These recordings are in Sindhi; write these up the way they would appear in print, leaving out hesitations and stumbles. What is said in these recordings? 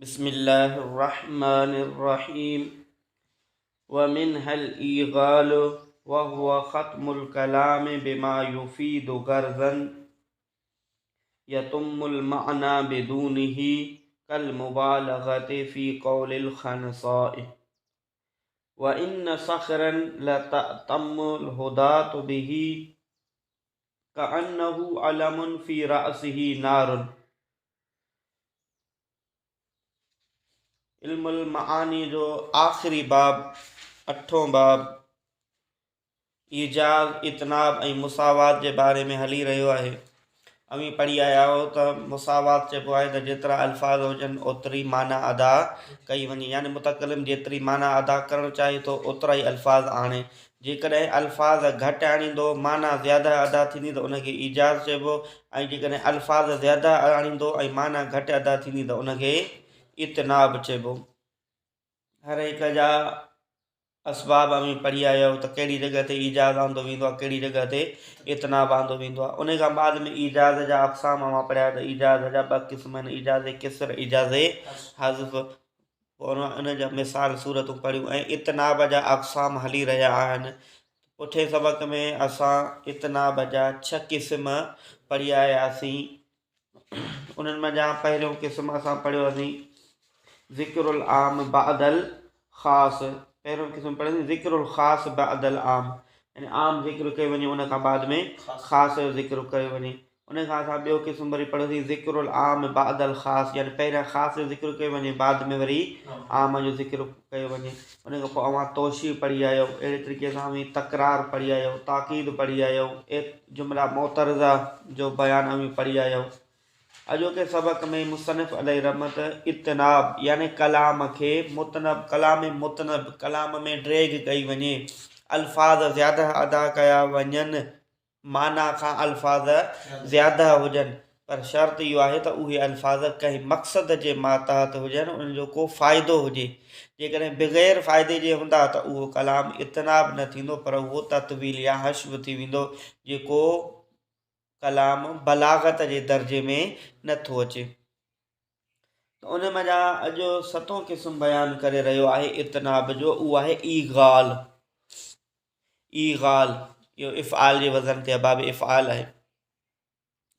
بسم الله الرحمن الرحيم ومنها الإيغال وهو ختم الكلام بما يفيد غرضا يتم المعنى بدونه كالمبالغة في قول الخنصاء وإن صخرا لتأتم الهداة به ڪأنه علم في رأسه نار. علم المعاني جو آخري باب اٺون باب ايجاز، اطناب ۽ مساوات جي باري ۾ هلي رهيو آهي. اوهين پڙهي آيا آهيو ته مساوات چئبو آهي ته جيترا الفاظ هجن اوتري معنيٰ ادا ڪئي وڃي يعني متڪلم جيتري معنيٰ ادا ڪرڻ چاهي ٿو اوترا ئي الفاظ آڻي. جيڪڏهن الفاظ گهٽ آڻيندو معنيٰ زياده ادا ٿيندي ته ان کي ايجاز چئبو ۽ جيڪڏهن الفاظ زياده آڻيندو ۽ معنيٰ گهٽ ادا ٿيندي ته ان کي اطناب چئبو. هر هڪ جا اسباب اوهين پڙهي آيا آهيو ته ڪهڙي جڳهه تي ايجاز آندو ويندو آهي ڪهڙي جڳهه تي اطناب آندو ويندو آهي. ان کان بعد ۾ ايجاز جا اقسام اوهان پڙهيا ته ايجاز جا ٻه قسم آهن ايجاز قصر ايجاز حذف. پوء ان جا مثال صورتون پڙهيون ۽ اطناب جا اقسام هلي رهيا آهن. پٺئين سبق ۾ اسان اطناب جا ڇهه قسم پڙهي آياسين. انهن منجهان پهريون قسم اسان پڙهيوسين ذڪر العام بعد الخاص. پهريون قسم پڙهيوسين ذڪر الخاص بعد العام، يعني عام ذڪر ڪيو وڃي ان کان بعد ۾ خاص جو ذڪر ڪيو وڃي. ان کان اسان ٻيو قسم وري پڙهيوسين ذڪر العام بعد الخاص، يعني پهريان خاص جو ذڪر ڪيو وڃي بعد ۾ وري عام جو ذڪر ڪيو وڃي. ان کان پوء اوهان توشيح پڙهي آيو. اهڙي طريقي سان اوهين تڪرار پڙهي آيو، تاڪيد پڙهي آيو، جمله معترضه جو بيان اوهين پڙهي آيو. اڄوڪي سبق ۾ مصنف عليه رحمت اطناب يعني ڪلام کي مطنب، ڪلام مطنب، ڪلام ۾ ڊيگهه ڪئي وڃي، الفاظ زياده ادا ڪيا وڃن، معنيٰ کان الفاظ زياده هجن، پر شرط اهو آهي ته اهي الفاظ ڪنهن مقصد جي ماتحت هجن، انهن جو ڪو فائدو هجي. جيڪڏهن بغير فائدي جي هوندا ته اهو ڪلام اطناب نه ٿيندو، پر اهو تطويل يا حشو ٿي ويندو، جيڪو ڪلام بلاغت جي درجي ۾ نه ٿو اچي. ته ان منجهان اڄ ستون قسم بيان ڪري رهيو آهي اطناب جو، اهو آهي ايغال. ايغال، اهو افعال جي وزن تي باب افعال آهي.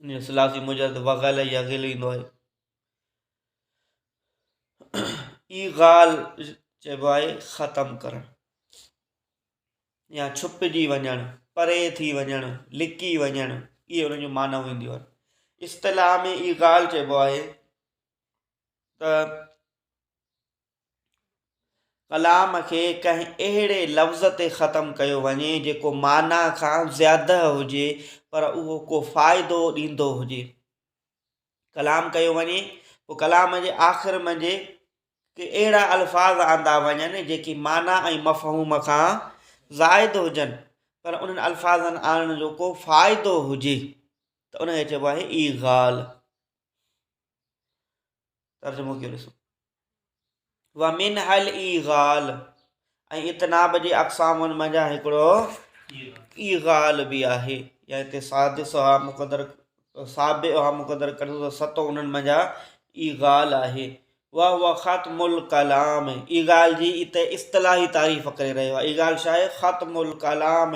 ان جو ثلاثي مجرد وغل يغل ايندو آهي. ايغال چئبو آهي ختم ڪرڻ يا ڇپجي وڃڻ، پري ٿي وڃڻ، لڪي وڃڻ، اهي ان جون معنائون اينديون آهن. اصطلاح ۾ ايغال چئبو آهي ته ڪلام کي ڪنهن اهڙي لفظ تي ختم ڪيو وڃي جيڪو معنيٰ کان زياده هجي پر اهو ڪو فائدو ڏيندو هجي. ڪلام ڪيو وڃي پوء ڪلام جي آخر منجهه ڪي اهڙا الفاظ آندا وڃن جيڪي معنيٰ ۽ مفهوم کان زائد هجن پر انهن الفاظن آڻڻ جو ڪو فائدو هجي ته ان کي چئبو آهي ايغال. ترجمو ڪيو ڏسو. ومنها الايغال ۽ اطناب جي اقسامن منجهان هڪڙو ايغال به آهي يا هتي سادسها مقدر سابعها مقدر ڪريو ته ستون انهن منجهان ايغال آهي. وهو ختم الڪلام ايغال جي اتي اصطلاحي تعريف ڪري رهيو آهي. ايغال ڇا آهي؟ ختم الڪلام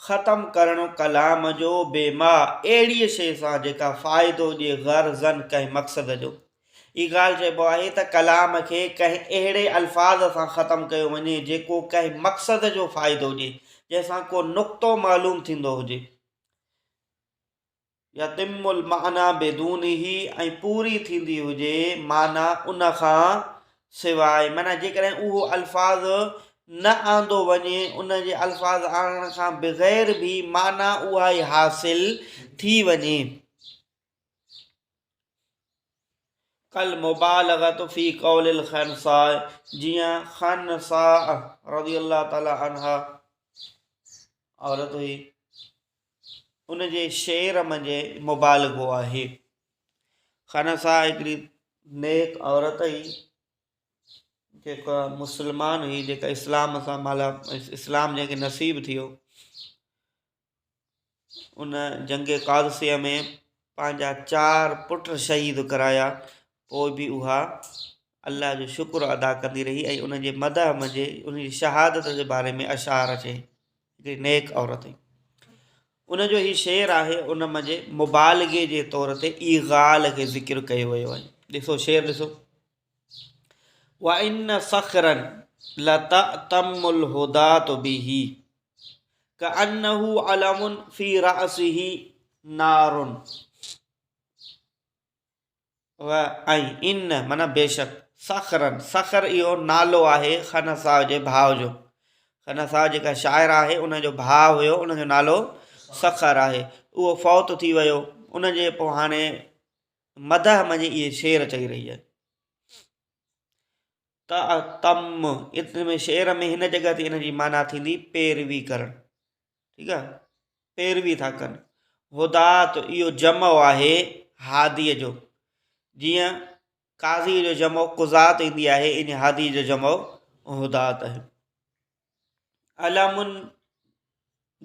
ختم ڪرڻ ڪلام جو بما اهڙيء شيء سان جيڪا فائدو ڏئي غرضاً ڪنهن مقصد جو. هي ڳالهه چئبو آهي ته ڪلام کي ڪنهن اهڙي الفاظ سان ختم ڪيو وڃي جيڪو ڪنهن مقصد جو فائدو ڏئي، جنهن سان ڪو نقطو معلوم ٿيندو هجي. يتم المعنيٰ بدونه ۽ پوري ٿيندي هجي معنيٰ ان کان سواء، معنيٰ جيڪڏهن اهو الفاظ نه آندو وڃي ان جي الفاظ آڻڻ کان بغير به معنيٰ اها ئي حاصل ٿي وڃي. ڪالمبالغة في قول الخنساء جيئن خنساء رضي الله تعالٰي عنها عورت هئي ان جي شعر منجهه مبالغو آهي. خنساء هڪڙي نيڪ عورت هئي جيڪا مسلمان هئي جيڪا اسلام سان مالا اسلام جنهن کي نصيب ٿيو ان جنگ قادسيه ۾ پنهنجا چار پٽ شهيد ڪرايا پوء به اها الله جو شڪر ادا ڪندي رهي ۽ ان جي مدح منجهه ان جي شهادت جي باري ۾ اشعار چئي. هڪڙي نيڪ عورت هئي. ان جو هي شعر آهي ان منجهه مبالغي جي طور تي ايغال کي ذڪر ڪيو ويو آهي. ڏسو شعر ڏسو. وَإِنَّ صَخْرًا لَتَأْتَمُّ الْهُدَاةُ بِهِ كَأَنَّهُ عَلَمٌ فِي رَأْسِهِ نَارٌ. و ۽ ان معنيٰ بيشڪ، صخرًا، صخر اهو نالو آهي خنساء جي ڀاء جو. خنساء جيڪا شاعره آهي ان جو ڀاء هيو ان جو نالو صخر آهي. اهو فوت ٿي ويو. ان جي پوء هاڻي مدح منجهه اهي شعر چئي رهي آهي. تم ان ۾ شعر ۾ هن جڳهه تي ان جي معنيٰ ٿيندي پيروي ڪرڻ. ٺيڪ آهي پيروي ٿا ڪن. هدات اهو جمع آهي هاديء جو. جيئن قاضيء جو جمع قضات ايندي آهي ان هاديء جو جمع هدات آهي. علم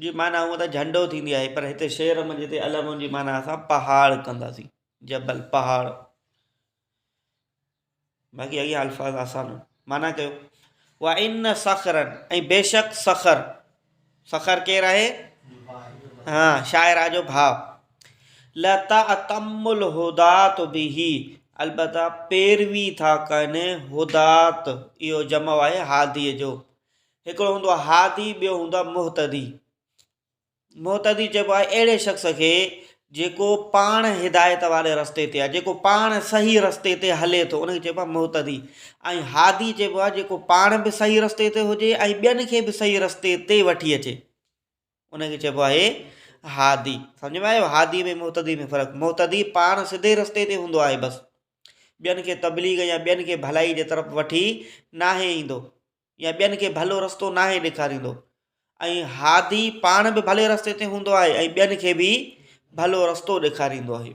جي معنيٰ هونء ته جهنڊو ٿيندي آهي پر هتي شعر ۾ جتي علم جي معنيٰ اسان پهاڙ ڪنداسين جبل پهاڙ. باقي اڳيان الفاظ آسان آهن. معنيٰ ڪيو وان صخرا ۽ بيشڪ صخر، صخر ڪير آهي؟ ها شاعره جو ڀاء. لتعتم الهدات به البته پيروي ٿا ڪن هدات اهو جمع آهي هاديء جو. هڪڙو هوندو آهي هادي ٻيو هوندو آهي مهتدي. مهتدي چئبو آهي اهڙي شخص کي جيڪو پاڻ هدايت واري رستي تي آهي، جيڪو پاڻ صحيح رستي تي هلي ٿو ان کي چئبو آهي مهتدي ۽ هادي چئبو آهي جيڪو پاڻ به صحيح رستي تي هجي ۽ ٻين کي به صحيح رستي تي وٺي اچي ان کي چئبو آهي هادي. سمجھ ۾ آيو هادي ۾ مهتدي ۾ فرق. مهتدي پاڻ سڌي رستي تي هوندو آهي بس ٻين کي تبليغ يا ٻين کي ڀلائي جي طرف وٺي ناهي ايندو يا ٻين کي ڀلو رستو ناهي ڏيکاريندو ۽ هادي پاڻ به ڀلي رستي تي هوندو آهي ۽ ٻين کي به ڀلو رستو ڏيکاريندو آهي.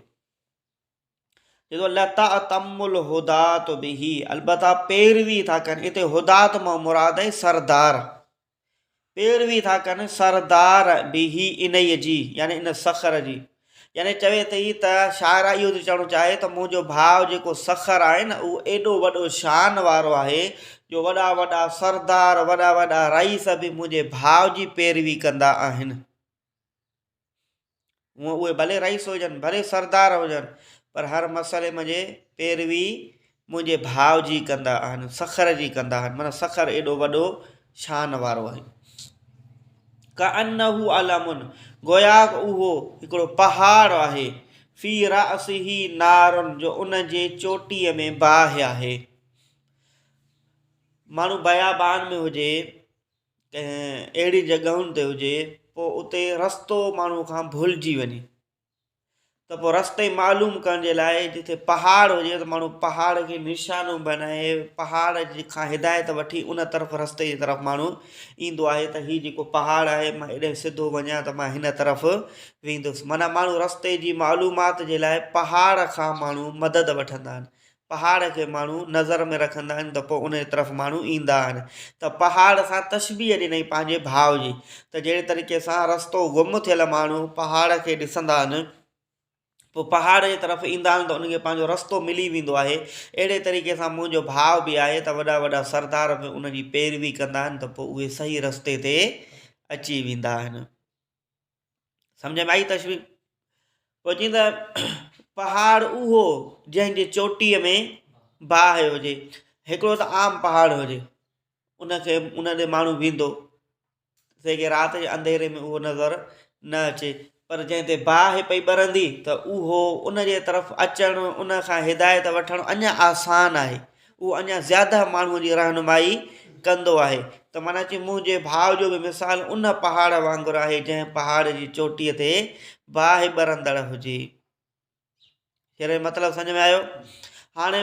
چئي ٿو لتعتم الهدات به البته پيروي ٿا ڪن اتي هدات مان مراد آهي سردار پيروي ٿا ڪن سردار به انهيء جي يعني ان سخر جي يعني چوي ٿي ته شاعره اهو ٿي چوڻ چاهي ته منهنجو ڀاء جيڪو سخر آهي نه اهو ايڏو وڏو شان وارو آهي جو وڏا وڏا سردار وڏا وڏا رئيس به منهنجي ڀاء جي پيروي ڪندا آهن. هونء اهي ڀلي رئيس هجن، ڀلي سردار هجن، پر هر مسئلي منجهه پيروي منهنجي ڀاء جي ڪندا آهن، سخر جي ڪندا آهن، معنيٰ سخر ايڏو وڏو شان وارو آهي. ڪأنه علم، گويا اهو هڪڙو پهاڙ آهي، في رأسه نار، جو ان جي چوٽيء ۾ باهه آهي. ماڻهو بيابان ۾ هجي، ڪنهن اهڙي جڳهن تي هجي پوء اتي رستو ماڻهو کان ڀلجي وڃي ته پوء رستي معلوم ڪرڻ جي لاء جتي پهاڙ هجي ته ماڻهو پهاڙ کي نشانو بنائي پهاڙ جي کان هدايت وٺي ان طرف رستي جي طرف ماڻهو ايندو آهي ته هي جيڪو پهاڙ آهي مان ايڏي سڌو وڃان ته مان هن طرف ويندس معنيٰ ماڻهو رستي جي معلومات جي لاء پهاڙ کان ماڻهو مدد وٺندا آهن پهاڙ کي ماڻهو نظر ۾ رکندا آهن ته پوء ان جي طرف ماڻهو ايندا آهن ته پهاڙ سان تشبيهه ڏنائين پنهنجي ڀاء جي ته جهڙي طريقي سان رستو گم ٿيل ماڻهو پهاڙ کي ڏسندا آهن پوء پهاڙ جي طرف ايندا آهن ته ان کي پنهنجو رستو ملي ويندو آهي اهڙي طريقي سان منهنجو ڀاء به آهي ته وڏا وڏا سردار به ان جي پيروي ڪندا آهن ته پوء اهي صحيح رستي تي اچي ويندا آهن. سمجھ ۾ آئي تشبيهه؟ پوء چئين ته پهاڙ اهو جنهن جي چوٽيء ۾ باهه هجي. هڪڙو ته عام پهاڙ هجي ان کي ان ڏي ماڻهو ويندو تنهن کي رات جي انڌيري ۾ اهو نظر نه اچي پر جنهن تي باهه پئي ٻرندي ته اهو ان جي طرف اچڻ ان کان هدايت وٺڻ اڃا آسان آهي. اهو اڃا زياده ماڻهوء جي رهنمائي ڪندو آهي ته معنيٰ چي منهنجي ڀاء جو به مثال ان پهاڙ وانگر آهي جنهن پهاڙ جي چوٽيء تي باهه ٻرندڙ هجي. شعر جو مطلب سمجهه ۾ آيو؟ هاڻي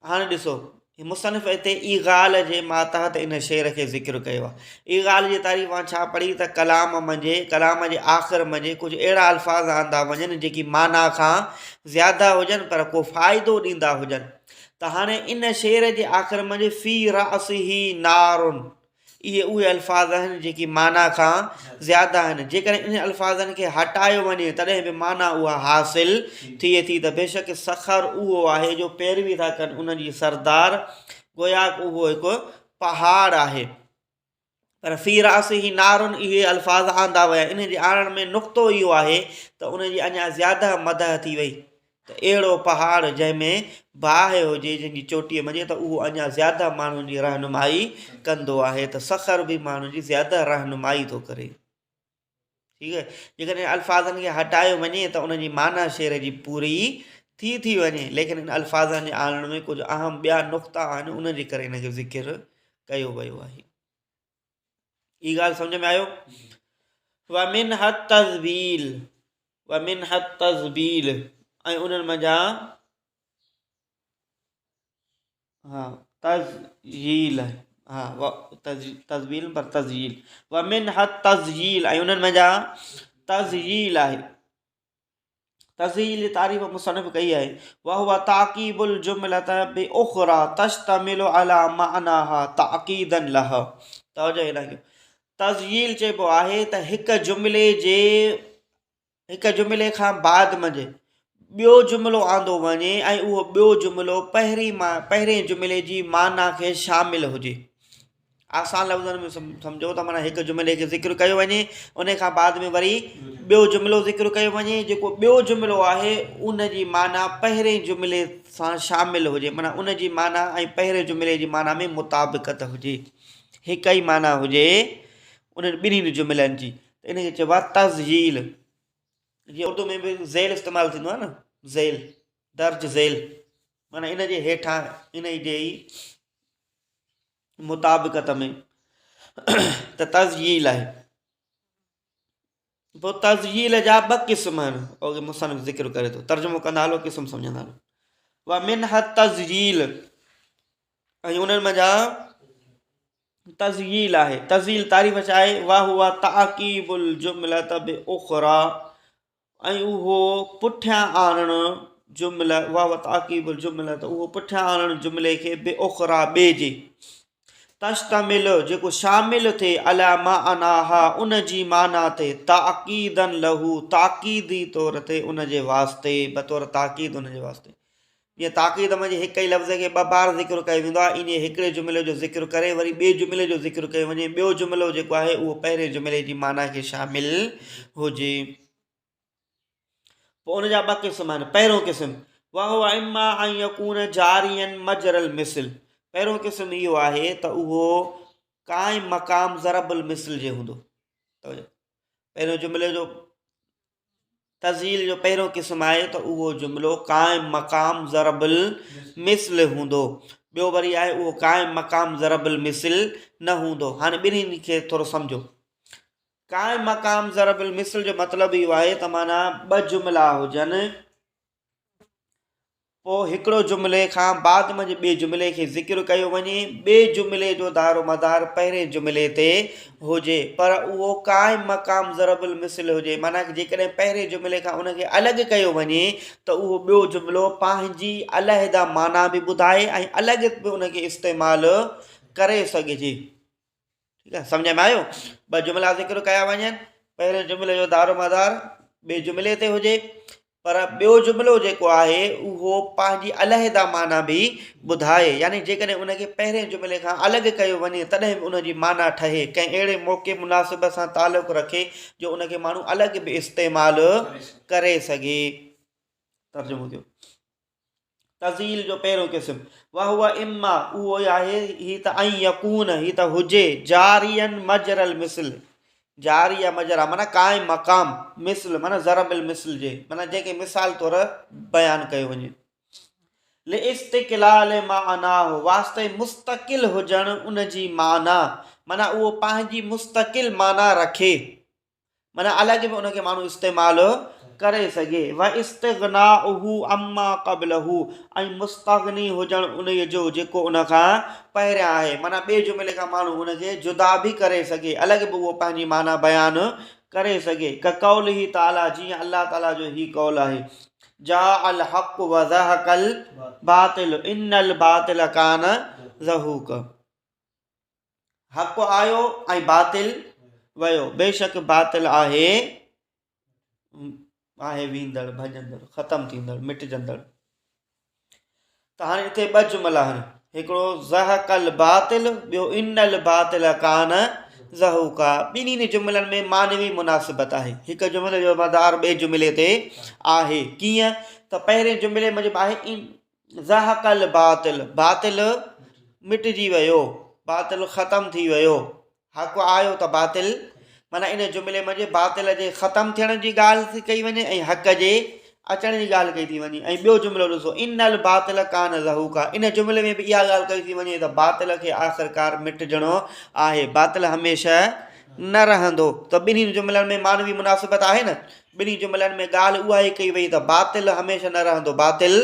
هاڻي ڏسو مصنف هتي ايغال جي ماتحت ان شعر کي ذڪر ڪيو آهي. ايغال جي تعريف مان ڇا پڙهي ته ڪلام منجهه ڪلام جي آخر منجهه ڪجهه اهڙا الفاظ آندا وڃن جيڪي معنيٰ کان زياده هجن پر ڪو فائدو ڏيندا هجن. ته هاڻي ان شعر جي آخر منجهه في راسه نار اهي اهي الفاظ آهن جيڪي معنيٰ کان زياده آهن. جيڪڏهن انهن الفاظن کي هٽايو وڃي تڏهن به معنيٰ اها حاصل ٿئي ٿي ته بيشڪ صخر اهو آهي جو پيروي ٿا ڪن ان جي سردار گوياڪ اهو هڪ پهاڙ آهي. پر في راسه نار اهي الفاظ آندا ويا انهن جي آڻڻ ۾ نقطو اهو آهي ته ان جي اڃا زياده مدح ٿي وئي. ته اهڙو پهاڙ جنهن ۾ باهه هجي جنهن جي چوٽيء منجهه ته اهو اڃا زياده ماڻهن جي رهنمائي ڪندو آهي ته سخر به ماڻهن جي زياده رهنمائي ٿو ڪري. ٺيڪ آهي جيڪڏهن الفاظن کي هٽايو وڃي ته ان جي معنيٰ شعر جي پوري ٿي ٿي وڃي ليڪن ان الفاظن جي آڻڻ ۾ ڪجهه اهم ٻيا نقطا آهن ان جي ڪري ان کي ذڪر ڪيو ويو آهي. هي ڳالهه سمجھ ۾ آيو؟ ومنها التذبيل ومنها التذبيل ۽ انهن منجهان ها تذييل ها تذبيل پر تذييل ومنها التذييل ۽ انهن منجهان تذييل آهي تذييل جي تعريف مصنف ڪئي آهي وهو تعقيب الجملة باخرى تشتمل على معناها تعقيدا لها توجه هيڏانهن ڪيو تذييل چئبو آهي ته هڪ جملي جي هڪ جملي کان بعد منجهه ٻيو جملو آندو وڃي ۽ اهو ٻيو جملو پهرين مان پهرين جملي جي معنيٰ کي شامل هجي آسان لفظن ۾ سمجهو ته معنيٰ هڪ جملي کي ذڪر ڪيو وڃي ان کان بعد ۾ وري ٻيو جملو ذڪر ڪيو وڃي جيڪو ٻيو جملو آهي ان جي معنيٰ پهرين جملي سان شامل هجي معنيٰ ان جي معنيٰ ۽ پهرين جملي جي معنيٰ ۾ مطابقت هجي هڪ ئي معنيٰ هجي انهن ٻنهي جملن جي ته ان کي چئبو آهي تذييل جيئن اردو ۾ به ذيل استعمال ٿيندو آهي نه ذيل درج ذيل معنيٰ ان جي هيٺان ان جي ئي مطابقت ۾ ته تذييل آهي. پوء تذييل جا ٻه قسم آهن اهي مصنف ذڪر ڪري ٿو ترجمو ڪندا هلو قسم سمجهندا هلو ومنها التذييل ۽ انهن منجهان تذييل آهي تذييل تعريف ڇا آهي وهو تعقيب الجملة باخرى ۽ اهو پٺيان آڻڻ جمله وهو تعقيب الجمله ته اهو پٺيان آڻڻ جملي کي باخريٰ ٻئي جي تشتمل جيڪو شامل ٿئي علي معناها ان جي معنيٰ تي تاڪيدا له تاڪيدي طور تي ان جي واسطي بطور تاڪيد ان جي واسطي جيئن تاڪيد منجهه هڪ ئي لفظ کي ٻه بار ذڪر ڪيو ويندو آهي ائين هڪڙي جملي جو ذڪر ڪري وري ٻئي جملي جو ذڪر ڪيو وڃي ٻيو جملو جيڪو آهي اهو پهرين جملي جي معنيٰ کي شامل هجي پوء ان جا ٻه قسم آهن پهريون قسم وهو اما ان يڪون جاريا مجرى المثل پهريون قسم اهو آهي ته اهو قائم مقام ضرب المثل جي هوندو پهريون جملي جو تذيل جو پهريون قسم آهي ته اهو جملو قائم مقام ضرب المثل هوندو ٻيو وري آهي اهو قائم مقام ضرب المثل نه هوندو هاڻي ٻنهي کي ٿورو سمجهو قائم مقام ضرب المثل جو مطلب اهو آهي ته معنيٰ ٻه جملا هجن پوء هڪڙو جملي کان بعد منجهه ٻئي جملي کي ذڪر ڪيو وڃي، ٻئي جملي جو دارومدار پهرين جملي تي هجي، پر اهو قائم مقام ضرب المثل هجي، معنيٰ جيڪڏهن پهرين جملي کان ان کي الڳ ڪيو وڃي ته اهو ٻيو جملو پنهنجي علحده معنيٰ به ٻڌائي ۽ الڳ به ان کي استعمال ڪري سگهجي. ٺيڪ آهي سمجھ ۾ آيو ٻه جملا ذڪر ڪيا وڃن پهرين جملي جو دارو مدار ٻئي جملي تي هجي پر ٻيو جملو جيڪو آهي اهو پنهنجي علحده معنيٰ به ٻڌائي يعني جيڪڏهن ان کي پهرين جملي کان الڳ ڪيو وڃي تڏهن به ان جي معنيٰ ٺهي ڪنهن اهڙي موقعي مناسبت سان تعلق رکي جو ان کي ماڻهو الڳ به استعمال ڪري سگهي ترجمو ٿيو تذيل جو پهريون قسم، وهو اما، اهو آهي، هي ته ان يڪون، هي ته هجي، جاريا مجري المثل، جاري يا مجرا معنيٰ قائم مقام، مثل معنيٰ ضرب المثل جي، معنيٰ جنهن کي مثال طور بيان ڪيو وڃي. لاستقلال معناه، واسطي مستقل هجڻ ان جي معنيٰ، معنيٰ اهو پنهنجي مستقل معنيٰ رکي. معنيٰ الڳ به ان کي ماڻهو استعمال ڪري سگهي واستغناؤه عما قبله ۽ مستغني هجڻ انهيء جو جيڪو ان کان پهريان آهي معنيٰ ٻئي جملي کان ماڻهو ان کي جدا به ڪري سگهي الڳ به اهو پنهنجي معنيٰ بيان ڪري سگهي ڪقوله تعاليٰ جيئن الله تعاليٰ جو هي قول آهي جاء الحق وزهق الباطل ان الباطل ڪان زهوقا. حق آيو ۽ باطل ويو، بيشڪ باطل آهي آهي ويندڙ، ڀڄندڙ، ختم ٿيندڙ، مٽجندڙ. ته هاڻي هتي ٻه جملا آهن، هڪڙو زهق الباطل، ٻيو ان الباطل ڪان زهوقا. ٻنهي جملن ۾ معنوي مناسبت آهي، هڪ جملي جو مدار ٻئي جملي تي آهي. ڪيئن ته پهرين جملي موجب آهي زهق الباطل، باطل مٽجي ويو، باطل ختم ٿي ويو، حق آيو ته باطل، معنيٰ ان جملي منجهه باطل جي ختم ٿيڻ جي ڳالهه ٿي ڪئي وڃي ۽ حق جي اچڻ جي ڳالهه ڪئي ٿي وڃي. ۽ ٻيو جملو ڏسو ان الباطل ڪان زهوقا، ان جملي ۾ به اها ڳالهه ڪئي ٿي وڃي ته باطل کي آخرڪار مٽجڻو آهي، باطل هميشه نه رهندو. ته ٻنهي جملن ۾ معنوي مناسبت آهي نه، ٻنهي جملن ۾ ڳالهه اها ئي ڪئي وئي ته باطل هميشه نه رهندو، باطل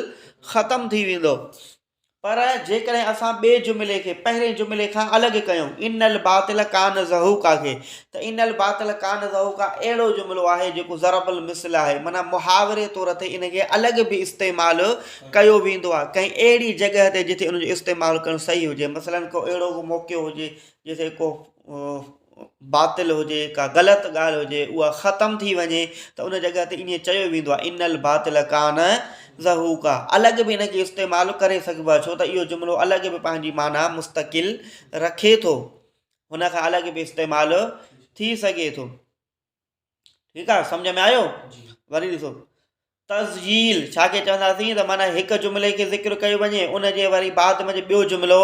ختم ٿي ويندو. پر جيڪڏهن اسان ٻئي جملي کي پهرين جملي کان الڳ ڪيون ان الباطل ڪان زهوقا کي، ته ان الباطل ڪان زهوقا اهڙو جملو آهي جيڪو ضرب المثل آهي، معنيٰ محاوري طور تي ان کي الڳ به استعمال ڪيو ويندو آهي ڪنهن اهڙي جڳهه تي جتي ان جو استعمال ڪرڻ صحيح هجي. مثلاً ڪو اهڙو ڪو موقعو هجي جتي ڪو باطل هجي، ڪا غلط ڳالهه هجي، اها ختم ٿي وڃي ته ان جڳهه تي ائين چيو ويندو آهي ان الباطل ڪان زهوقا. الڳ به ان کي استعمال ڪري سگهبو آهي، ڇو ته اهو جملو الڳ به پنهنجي معنيٰ مستقل رکي ٿو، هن کان الڳ به استعمال ٿي سگهي ٿو. ٺيڪ آهي، سمجهه ۾ آيو؟ وري ڏسو تذييل ڇا کي چونداسين ته معنيٰ هڪ جملي کي ذڪر ڪيو وڃي ان جي وري بعد ۾ ٻيو جملو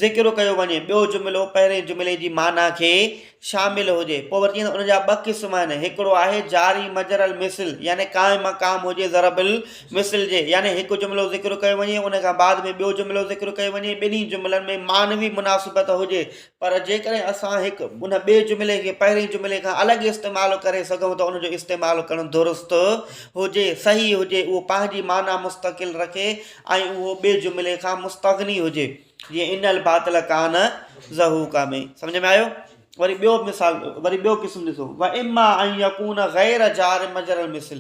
ذڪر ڪيو وڃي، ٻيو جملو پهرين جملي جي معنيٰ کي شامل هجي. پوء وري چيائين ته ان جا ٻه قسم آهن، هڪڙو آهي جاري مجرى المثل يعني قائم مقام هجي ضرب المثل جي، يعني هڪ جملو ذڪر ڪيو وڃي ان کان بعد ۾ ٻيو جملو ذڪر ڪيو وڃي، ٻنهي جملن ۾ معنوي مناسبت هجي. پر جيڪڏهن اسان هڪ ان ٻئي جملي کي پهرين جملي کان الڳ استعمال ڪري سگهون ته ان جو استعمال ڪرڻ درست هجي، صحيح هجي، اهو پنهنجي معنيٰ مستقل رکي ۽ اهو ٻئي جملي کان مستغني هجي، جيئن ان الباطل ڪان زهوقا ۾. سمجهه ۾ آيو؟ وري ٻيو مثال، وري ٻيو قسم ڏسو، واما ان يڪون غير جار مجرى المثل.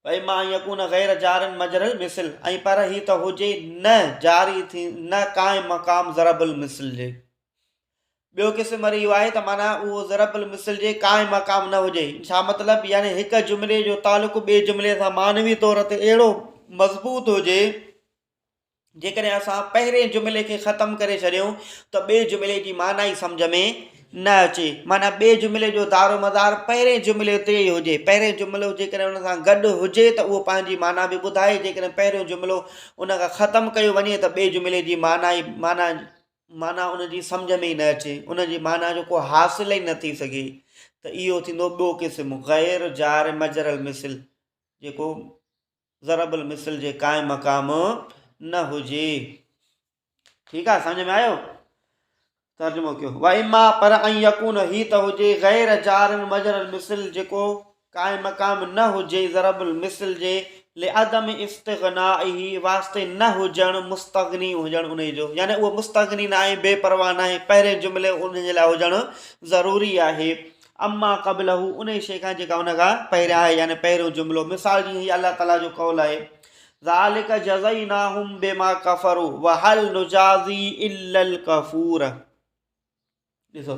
واما ان يڪون غير جار مجري المثل ۽ پر هي ته هجي نه جاري ٿي نه قائم مقام ضرب المثل جي. ٻيو قسم وري اهو آهي ته معنيٰ اهو ضرب المثل جي قائم مقام نه هجي. ڇا مطلب؟ يعني هڪ جملي جو تعلق ٻئي جملي سان معنوي طور تي اهڙو مضبوط هجي جيڪڏهن اسان پهرين جملي کي ختم ڪري ڇڏيون ته ٻئي جملي جي معنيٰ ئي سمجهه ۾ نه اچي. معنيٰ ٻئي جملي جو دارومدار پهرين جملي تي ئي هجي. پهرين جملو جيڪڏهن ان سان گڏ هجي ته اهو پنهنجي معنيٰ به ٻڌائي، جيڪڏهن پهريون جملو ان کان ختم ڪيو وڃي ته ٻئي جملي جي معنيٰ ئي معنيٰ معنيٰ ان جي سمجهه ۾ ئي نه اچي، ان جي معنيٰ جو ڪو حاصل ئي نه ٿي سگهي ته اهو ٿيندو ٻيو قسم غير جار مجري المثل جيڪو ضرب المثل جي قائم مقام نه هجي. ٺيڪ آ سمجھ ۾ آيو؟ ترجمو ڪيو واما پر ان يڪون هي ته هجي غير جار مجر المثل جيڪو قائم مقام نه هجي ضرب المثل جي لعدم استغنائه واسطي نه هجڻ مستغني هجڻ انهي جو يعني اهو مستغني نه آهي بي پرواهه نه آهي پهرين جملي ان جي لاء هجڻ ضروري آهي عما قبله انهيء شيء کان جيڪا ان کان پهريان آهي يعني پهريون جملو مثال جيئن هي الله تعاليٰ جو قول آهي ذالڪ جزيناهم بما ڪفروا وهل نجازي الا الڪفور ڏسو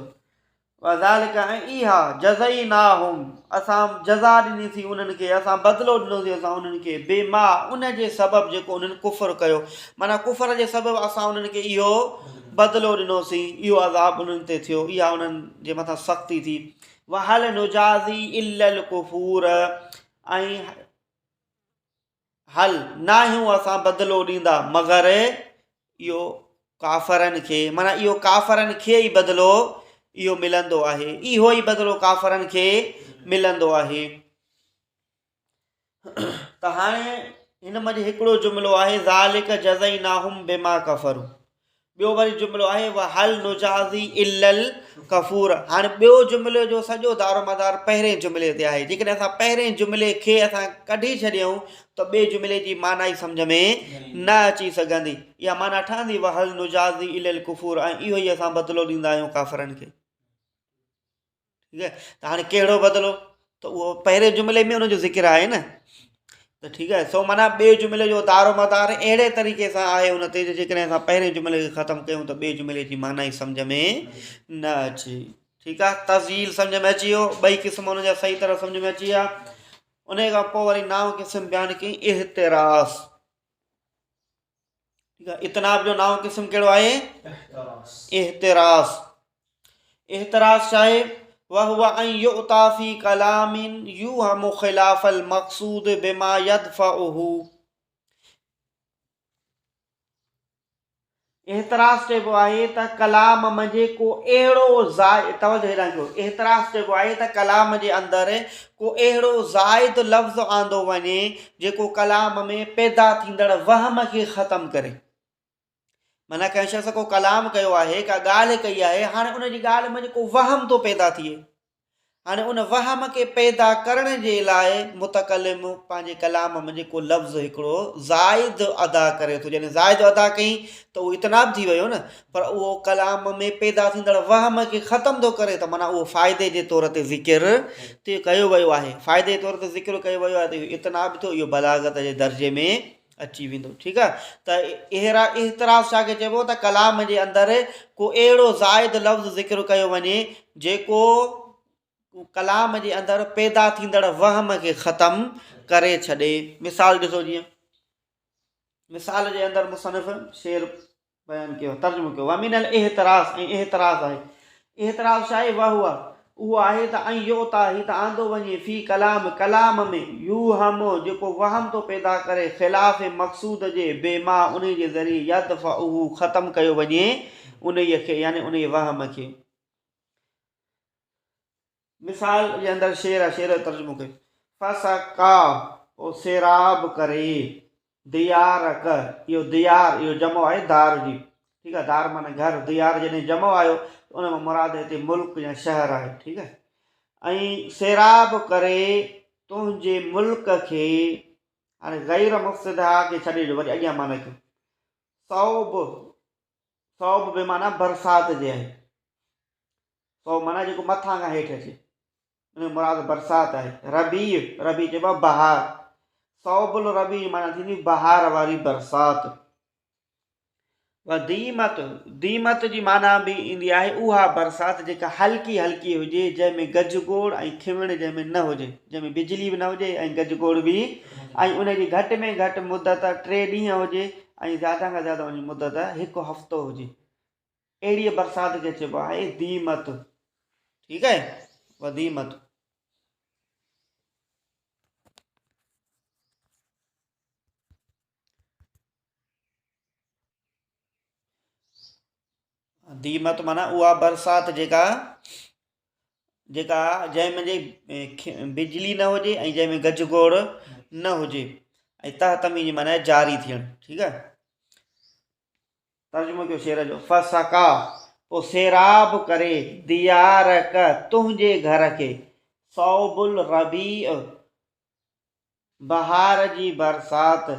وذالڪ ۽ اها جزيناهم اسان جزا ڏني سي انهن کي اسان بدلو ڏنو سي اسان انهن کي بما ان جي سبب جيڪو انهن ڪفر ڪيو معنيٰ ڪفر جي سبب اسان انهن کي اهو بدلو ڏنوسين، اهو عذاب انهن تي ٿيو، اها انهن جي مٿان سختي ٿي. وهل نجازي الا الڪفور ۽ هل ناهيون اسان بدلو ڏيندا مگر اهو ڪافرن کي، معنيٰ اهو ڪافرن کي ئي بدلو اهو ملندو آهي، اهو ئي بدلو ڪافرن کي ملندو آهي. ته هاڻي هن منجهه هڪڙو جملو آهي ذالڪ جزيناهم بما ڪفروا ٻيو وري جملو آهي وهل نجازي الا الڪفور هاڻي ٻيو جملو جو سڄو دارو مدار پهرين جملي تي آهي جيڪڏهن اسان پهرين جملي کي اسان ڪڍي ڇڏيون ته ٻئي جملي جي معنيٰ ئي سمجهه ۾ نه اچي سگهندي اها معنيٰ ٺهندي وهل نجازي الا الڪفور ۽ اهو ئي اسان بدلو ڏيندا آهيون ڪافرن کي ٺيڪ آهي ته هاڻي ڪهڙو بدلو ته اهو پهرين جملي ۾ ان جو ذڪر آهي نه. ته ٺيڪ آهي سو معنيٰ ٻئي جملي جو دارو مدار اهڙي طريقي سان آهي ان تي جو جيڪڏهن اسان پهرين جملي کي ختم ڪيون ته ٻئي جملي جي معنيٰ ئي سمجھ ۾ نه اچي. ٺيڪ آهي تذيل سمجھ ۾ اچي ويو، ٻئي قسم ان جا صحيح طرح سمجھ ۾ اچي ويا. ان کان پوء وري نائون قسم بيان ڪئي احتراس. ٺيڪ آهي اطناب جو نائون قسم ڪهڙو آهي؟ احتراس. احتراس ڇا آهي؟ وهو ان يؤتى في ڪلام يوهم خلاف المقصود بما يدفعه. احتراس چئبو آهي ته ڪلام منجهه ڪو اهڙو زائد، توجه هيڏانهن ڪيو، احتراس چئبو آهي ته ڪلام جي اندر ڪو اهڙو زائد لفظ آندو وڃي جيڪو ڪلام ۾ پيدا ٿيندڙ وهم کي ختم ڪري. معنيٰ ڪنهن شخص ڪو ڪلام ڪيو آهي، ڪا ڳالهه ڪئي آهي، هاڻي ان جي ڳالهه منجهه ڪو وهم ٿو پيدا ٿئي. هاڻي ان وهم کي پيدا ڪرڻ جي لاء متڪلم پنهنجي ڪلام ۾ جيڪو لفظ هڪڙو زائد ادا ڪري ٿو، جڏهن زائد ادا ڪئي ته اهو اطناب ٿي ويو نه، پر اهو ڪلام ۾ پيدا ٿيندڙ وهم کي ختم ٿو ڪري ته معنيٰ اهو فائدي جي طور تي ذڪر تي ڪيو ويو آهي، فائدي جي طور تي ذڪر ڪيو ويو آهي ته اهو اطناب ٿيو، اهو بلاغت جي درجي ۾ اچي ويندو. ٺيڪ آهي ته اهڙا احتراز ڇا کي چئبو ته ڪلام جي اندر ڪو اهڙو زائد لفظ ذڪر ڪيو وڃي جيڪو ڪلام جي اندر پيدا ٿيندڙ وهم کي ختم ڪري ڇڏي. مثال ڏسو جيئن مثال جي اندر مصنف شعر بيان ڪيو، ترجمو ڪيو، ومن الاحتراز ۽ احتراز آهي، احتراز ڇا آهي؟ وهو اهو آهي ته ان يؤتيٰ هي ته آندو وڃي، في ڪلام ڪلام ۾، يوهم جيڪو وهم ٿو پيدا ڪري، خلاف مقصود جي، بما انهي جي ذريعي، يدفعه ختم ڪيو وڃي انهيء کي يعني انهيء وهم کي. مثال جي اندر شعر آهي، شعر جو ترجمو ڪيو. فسقا پوء سيراب ڪري، ديارڪ، اهو ديار اهو جمع آهي دار جي، ٺيڪ آهي، دار معنيٰ گهر، ديار جڏهن جمع آيو ته ان مان مراد هتي ملڪ يا شهر آهي، ٺيڪ آهي، ۽ سيراب ڪري تنهنجي ملڪ کي، هاڻي غير مفسدها کي ڇڏي ڏيو، وري اڳيان معنيٰ ڪيو، صوب، صوب به معنيٰ برسات جي آهي، صوب معنيٰ جيڪو مٿان کان هيٺ اچي، ان جو مراد برسات آهي. ربيع، ربيع چئبو آهي بهار، صوب الربيع معنيٰ ٿيندي بهار واري برسات. وديمت، ديمت جي معنيٰ به ايندي آهي اها برسات جيڪا هلڪي هلڪي هجي، جنهن ۾ گجگوڙ ۽ کنوڻ جنهن ۾ نه هجي، جنهن ۾ بجلي به نه هجي ۽ گجگوڙ به، ۽ ان جي گهٽ ۾ گهٽ مدت 3 ڏينهن هجي ۽ زياده کان زياده ان جي مدت هڪ هفتو هجي. اهڙيء برسات کي چئبو آهي ديمت. ٺيڪ آهي، وديمت. ديمت معنيٰ اها برسات جيڪا جيڪا جنهن ۾ بجلي نه هجي ۽ جنهن ۾ گجگوڙ نه هجي ۽ تهتمي جي معنيٰ جاري ٿيڻ. ٺيڪ آهي، ترجمو ڪيو شعر جو، فسقا پوء سيراب ڪري، ديارڪ تنهنجي گهر کي، صوب الربيع بهار جي برسات،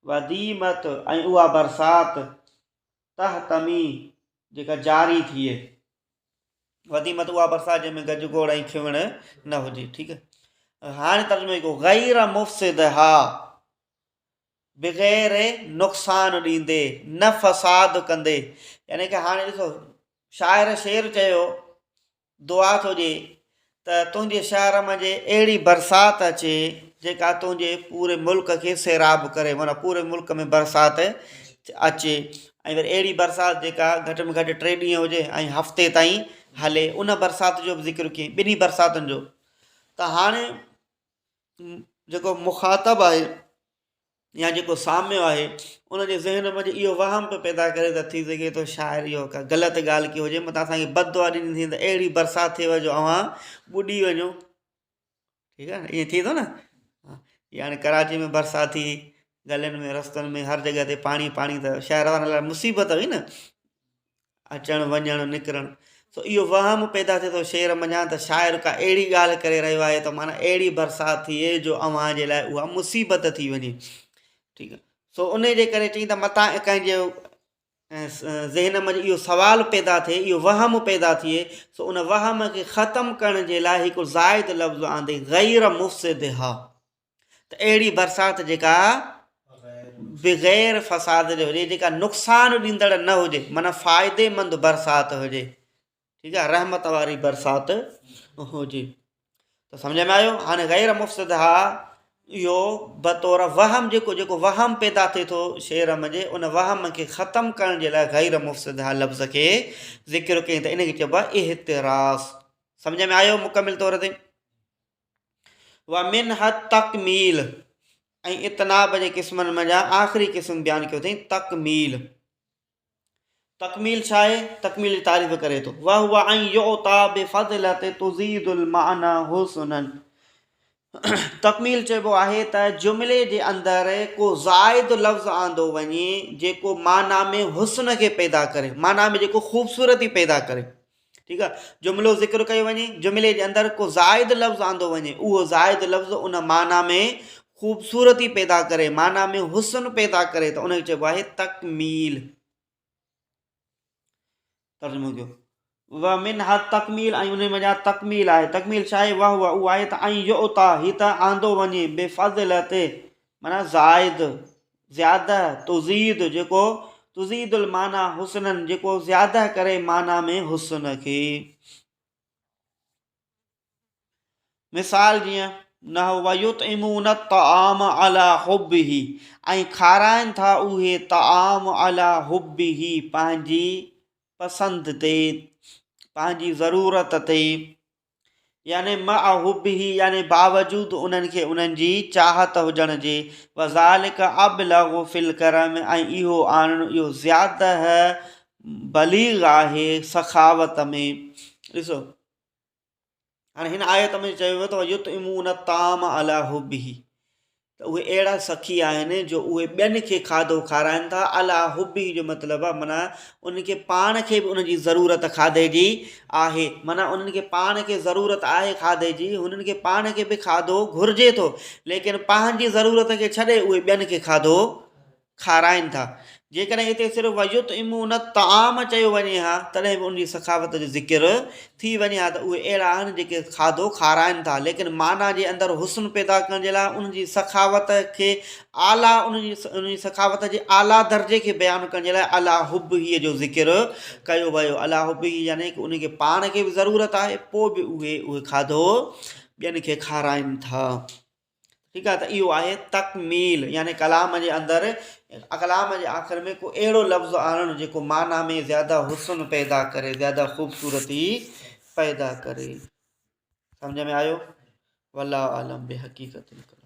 وديمت ۽ اها برسات، تهتمي جيڪا جاري ٿئي، وديمت اها برسات جنهن ۾ گجگوڙ ۽ کنوڻ نه هجي. ٺيڪ آهي، هاڻي ترجمو ڪيو، غير مفسدها بغير نقصان ڏيندي، نه فساد ڪندي. يعني ڪه هاڻي ڏسو شاعر شعر چيو، دعا ٿو ڏئي ته تنهنجي شهر منجهه اهڙي برسات اچي جيڪا تنهنجي پوري ملڪ کي سيراب ڪري، معنيٰ پوري ملڪ ۾ برسات اچي ۽ وري اهڙي برسات جيڪا گهٽ ۾ گهٽ 3 ڏينهن هجي ۽ هفتي تائين هلي، ان برسات جو به ذڪر ڪيائين، ٻنهي برساتن جو. ته هاڻي جيڪو مخاطب آهي يا جيڪو سامع آهي ان جي ذهن ۾ اهو وهم پيو پيدا ڪري ته ٿي سگهي ٿو شاعر اهو ڪا غلط ڳالهه ڪئي هجي، متان اسان کي بد دعا ڏني ٿي ته اهڙي برسات ٿئي جو اوهان ٻڏي وڃو. ٺيڪ آهي نه، ائين ٿئي ٿو نه. يعني ڪراچي ۾ برسات ٿي، گلين ۾ رستن ۾ هر جڳهه تي پاڻي پاڻي، ته شهر وارن لاء مصيبت هئي نه، اچڻ وڃڻ نڪرڻ. سو اهو وهم پيدا ٿئي ٿو شعر منجهان ته شاعر ڪا اهڙي ڳالهه ڪري رهيو آهي ته معنيٰ اهڙي برسات ٿئي جو اوهان جي لاء اها مصيبت ٿي وڃي. ٺيڪ آهي، سو ان جي ڪري چئي ته متان ڪنهن جي ذهن منجهه اهو سوال پيدا ٿئي، اهو وهم پيدا ٿئي، سو ان وهم کي ختم ڪرڻ جي لاء هڪ زائد لفظ آندي، غير مفسدها، ته ته اهڙي برسات جيڪا بغير فساد جي هجي جيڪا نقصان ڏيندڙ نه هجي معنيٰ فائديمند برسات هجي ٺيڪ آهي رحمت واري برسات هجي ته سمجھ ۾ آيو هاڻي غير مفسد ها اهو بطور وهم جيڪو جيڪو وهم پيدا ٿئي ٿو شعر منجهه ان وهم کي ختم ڪرڻ جي لاء غير مفسد ها لفظ کي ذڪر ڪيائين ته ان کي چئبو آهي احتراز سمجھ ۾ آيو مڪمل طور تي ومنها التڪميل ۽ اطناب جي قسمن منجهان آخري قسم بيان ڪيو اٿئي تڪميل تڪميل ڇا آهي تڪميل جي تعريف ڪري ٿو وهو ان يعطى بفضلة تزيد المعنى حسنا تڪميل چئبو آهي ته جملي جي اندر ڪو زائد لفظ آندو وڃي جيڪو معنيٰ ۾ حسن کي پيدا ڪري معنيٰ ۾ جيڪو خوبصورتي پيدا ڪري ٺيڪ آ جملو ذڪر ڪيو وڃي جملي جي اندر ڪو زائد لفظ آندو وڃي اهو زائد لفظ ان معنيٰ ۾ خوبصورتي پيدا ڪري معنيٰ ۾ حسن پيدا ڪري ته ان کي چئبو آهي تڪميل ترجمو ڪيو ومنها تڪميل ۽ ان منجهان تڪميل آهي تڪميل ڇا آهي وهو اهو آهي ته ۽ يعطا هي ته آندو وڃي بفضلت معنيٰ زائد، زياده، تزيد، جيڪو تزيد المعنيٰ حسنا، جيڪو زياده ڪري معنيٰ ۾ حسن کي. مثال جيئن، نحو ويطعمون الطعام علي حبه ۽ کارائن ٿا اهي طعام علي حبه پنهنجي پسند تي، پنهنجي ضرورت تي. يعني مع حبه يعني باوجود انهن کي انهن جي چاهت هجڻ جي وذلک ابلغ في الڪرم ۽ اهو آڻڻ اهو زياده بليغ آهي سخاوت ۾ ڏسو هاڻي هن آيت ۾ چيو ويو ته يطعمون الطعام علي حبه ته اهي اهڙا سخي آهن جو اهي ٻين کي کاڌو کارائن ٿا عليٰ حبه جو مطلب آهي معنيٰ انهن کي پاڻ کي به ان جي ضرورت کاڌي جي آهي معنيٰ انهن کي پاڻ کي ضرورت آهي کاڌي جي هنن کي پاڻ کي به کاڌو گهرجي ٿو ليڪن پنهنجي ضرورت کي ڇڏي اهي ٻين کي کاڌو کارائن ٿا. جيڪڏهن هتي صرف ويطعمون الطعام چيو وڃي ها تڏهن به ان جي سخاوت جو ذڪر ٿي وڃي ها ته اهي اهڙا آهن جيڪي کاڌو کارائن ٿا ليڪن معنيٰ جي اندر حسن پيدا ڪرڻ جي لاء ان جي سخاوت کي اعليٰ ان جي ان جي سخاوت جي اعليٰ درجي کي بيان ڪرڻ جي لاء عليٰ حبه جو ذڪر ڪيو ويو عليٰ حبه يعني ان کي پاڻ کي به ضرورت آهي پوء به اهي اهي کاڌو ٻين کي کارائن ٿا. ٺيڪ آهي ته اهو آهي تڪميل يعني ڪلام جي اندر ڪلام جي آخر ۾ ڪو اهڙو لفظ آڻڻ جيڪو معنيٰ ۾ زياده حسن پيدا ڪري زياده خوبصورتي پيدا ڪري سمجھ ۾ آيو والله اعلم بحقيقت الڪلام.